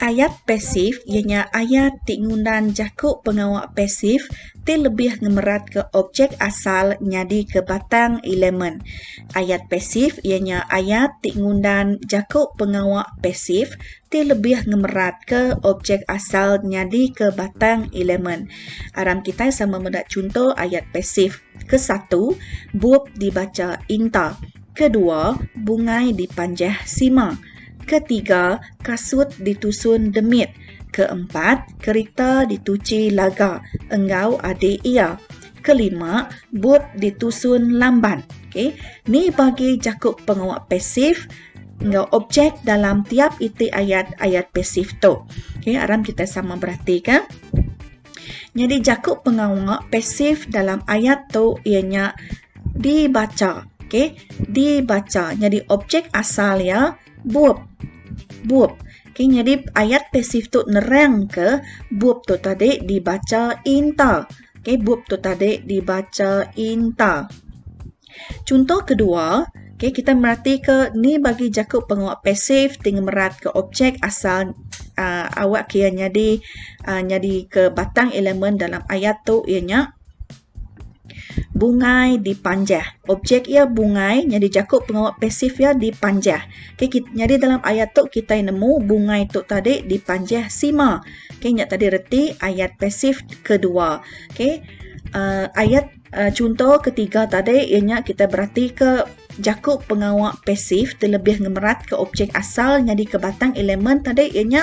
Ayat pasif iya nya ayat ti ngundan jaku pengawa pasif ti lebih ngemeratka objek asal nyadika batang elemen. Ayat pasif iya nya ayat ti ngundan jaku pengawa pasif ti lebih ngemeratka objek asal nyadika batang elemen. Aram kitai sama meda chunto ayat pasif. Kesatu, bup dibacha Inta. Kedua, bungai dipanjah Sima. Ketiga, kasut ditusun Demit. Keempat, kerita dituchi Laga enggau adik iya. Kelima, bup ditusun Lamban. Okey, ni bagi jaku pengawa pasif enggau objek dalam tiap iti ayat-ayat pasif tu. Okey, aram kitai sama beratika. Nyadi jaku pengawa pasif dalam ayat tu iya nya dibacha. Okey, dibacha. Nyadi objek asal iya bup. Bup. Okey, nyadi ayat pasif tu nerangka bup tu tadi dibacha inta. Okey, bup tu tadi dibacha inta. Chunto kedua, okay, kita meratika ni bagi jaku pengawa pasif ti ngemeratka objek asal uhh awak ke iya nyadi uhh nyadi ke batang elemen dalam ayat tu iya nya bungai dipanjah. Objek iya bungai nyadi jaku pengawa pasif iya dipanjah. Okay, nyadi dalam ayat tu kitai nemu bungai tu tadi dipanjah sima. Okay, nya tadi reti ayat pasif kedua. Okay, uhh ayat Chunto ketiga tadi iya nya kitai beratika jaku pengawa pasif ti lebih ngemeratka objek asal nyadika batang elemen tadi iya nya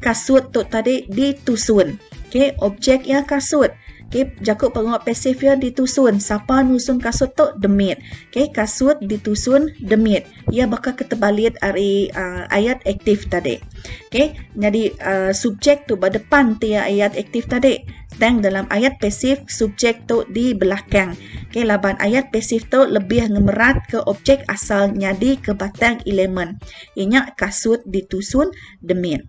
kasut tu tadi ditusun. Okey, objek iya kasut. Okey, jaku pengawa pasif iya ditusun. Sapa nusun kasut tu? Demit. Okey, kasut ditusun demit. Iya baka ke tebalit ari uhh ayat aktif tadi. Okey, nyadi uhh subjek tu ba depan ti ayat aktif tadi. Tang dalam ayat pasif subjek tu di belakang. Okey, laban ayat pasif tu lebih ngemeratka objek asal nyadi ke batang elemen. Iya nya kasut ditusun demit.